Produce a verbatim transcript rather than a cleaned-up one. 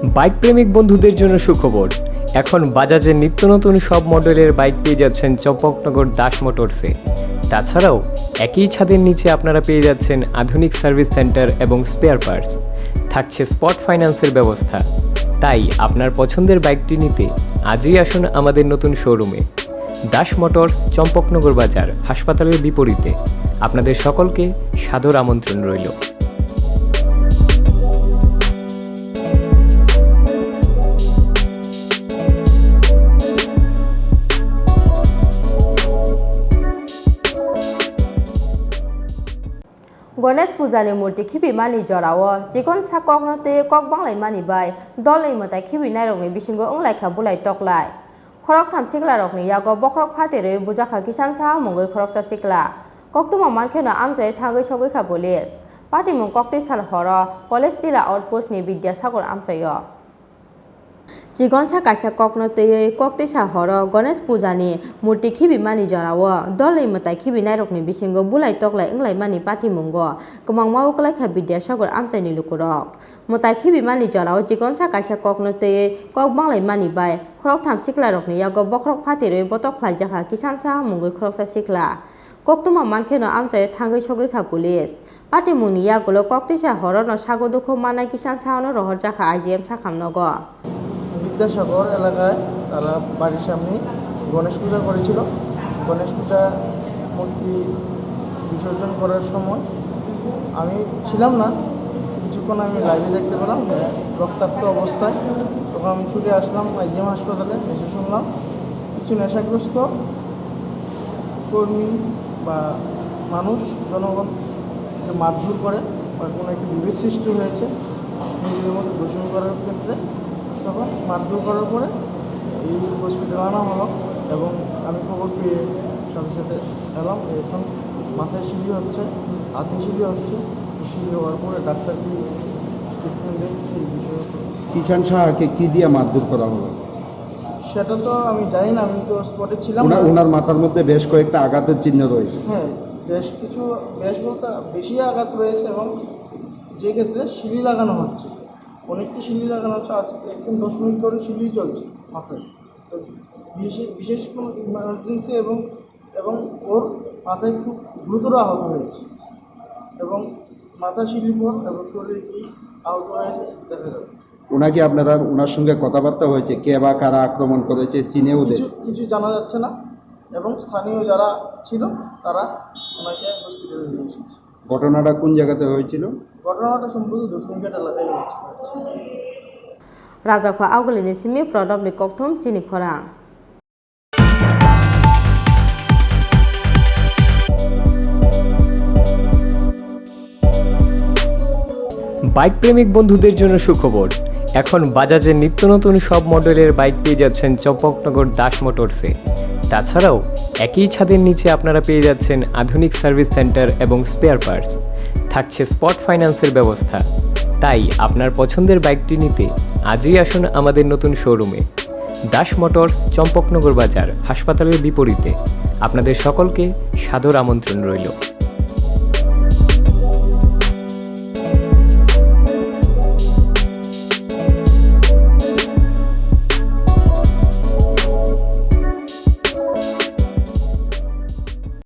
বাইক প্রেমিক বন্ধুদের জন্য সুখবর। এখন বাজাজের নিত্য নতুন সব মডেলের বাইক পেয়ে যাচ্ছেন চম্পকনগর দাস মোটরসে। তাছাড়াও একই ছাদের নিচে আপনারা পেয়ে যাচ্ছেন আধুনিক সার্ভিস সেন্টার এবং স্পেয়ার পার্টস। থাকছে স্পট ফাইন্যান্সের ব্যবস্থা। তাই আপনার পছন্দের বাইকটি নিতে আজই আসুন আমাদের নতুন শোরুমে। দাস মোটরস, চম্পকনগর বাজার, হাসপাতালের বিপরীতে। আপনাদের সকলকে সাদর আমন্ত্রণ রইল। Ganesh Puja ni murti khibimani jorao chikonsa kokno twi kok banglaimani bai dolni mwtai khibinairokni bisingo wnglaikha bulai toklai. Khoroktham siklarokni yago bokhorok phatirwi bujakha Kisan Saha mungwi khoroksa sikla. Koktwma mankheno amchai thangwi sogwikha police. Patimung koktwi sal horo College Tila Outpost ni Bidyasagar amchaio. Chikonsa kaisa kokno twiwi koktwisa horo Ganesh Puja ni murti khibimani jorao dolni mwtai khibinairokni bisingo bulai toklai wnglaimani patimungo kwbangma wnglaikha Bidyasagar amchaini lukurok. Mwtai khibimani jorao chikonsa kaisa kokno twiwi kok banglaimani bai khoroktham siklarokni yago bokhorok phatirwi botok khlaijakha Kisan Saha mungwi khoroksa sikla. Koktwma mankheno amchaio thangwi sogwikha police. Patimungni yagulo koktwisa horono sago dukhu manai Kisan Sahano rohorjakha I G M sakhamnogo. Vidyasagar এলাকায় তারা বাড়ির সামনে গণেশ পূজা করেছিল। গণেশ পূজা মূর্তি বিসর্জন করার সময় আমি ছিলাম না, কিছুক্ষণ আমি লাইভে দেখতে পেলাম যে রক্তাক্ত অবস্থায়। তখন আমি ছুটে আসলাম আইজিএম হাসপাতালে, এসে শুনলাম কিছু নেশাগ্রস্ত কর্মী বা মানুষ, জনগণ যে মারধর করে বা কোনো একটা বিভেদ সৃষ্টি হয়েছে নিজেদের মধ্যে দুশমন করার ক্ষেত্রে, তখন মারধর করার পরে এই হসপিটালে আনা হলো এবং আমি খবর পেয়ে সাথে সাথে এলাম। এখন মাথায় সিলি হচ্ছে, হাতে সিলি হচ্ছে। সিলি হওয়ার পরে ডাক্তার কি স্টেটমেন্ট দেয় সেই বিষয়ে। কিষান সাহাকে কি দিয়ে মারধর করা হলো? সেটা তো আমি জানি না, আমি তো স্পটে ছিলাম না। ওনার, ওনার মাথার মধ্যে বেশ কয়েকটা আঘাতের চিহ্ন রয়েছে। হ্যাঁ, বেশ কিছু, বেশ বলতে বেশি আঘাত রয়েছে এবং যে ক্ষেত্রে সিলি লাগানো হচ্ছে, অনেকটা সিলি লাগানো হচ্ছে। আজকে একদম দশ মিনিট ধরে সিলি চলছে মাথায়। তো বিশেষ, বিশেষ কোনো ইমার্জেন্সি এবং, এবং ওর মাথায় খুব গুরুতর আহত হয়েছে এবং মাথা সিলি পর এবং শরীরে কি আহত হয়েছে দেখা যাবে। ওনাকে আপনারা, ওনার সঙ্গে কথাবার্তা হয়েছে, কে বা কারা আক্রমণ করেছে, চিনে ওদের? কিছু, কিছু জানা যাচ্ছে না এবং স্থানীয় যারা ছিল তারা ওনাকে হসপিটালে নিয়ে এসেছে। ঘটনাটা কোন জায়গাতে হয়েছিল? ঘটনাটা সম্ভবত দক্ষিণঘাট এলাকায় হয়েছে। Rajakho Augulini simi Prodopni kokthum chini khorang. Bike প্রেমিক বন্ধুদের জন্য সুখবর। এখন বাজাজের নিত্য নতুন সব মডেলের বাইক পেয়ে যাচ্ছেন চম্পকনগর দাস মোটরসে। তাছাড়াও একই ছাদের নিচে আপনারা পেয়ে যাচ্ছেন আধুনিক সার্ভিস সেন্টার এবং স্পেয়ার পার্টস। থাকছে স্পট ফাইন্যান্সের ব্যবস্থা। তাই আপনার পছন্দের বাইকটি নিতে আজই আসুন আমাদের নতুন শোরুমে। দাস মোটরস, চম্পকনগর বাজার, হাসপাতালের বিপরীতে। আপনাদের সকলকে সাদর আমন্ত্রণ রইল।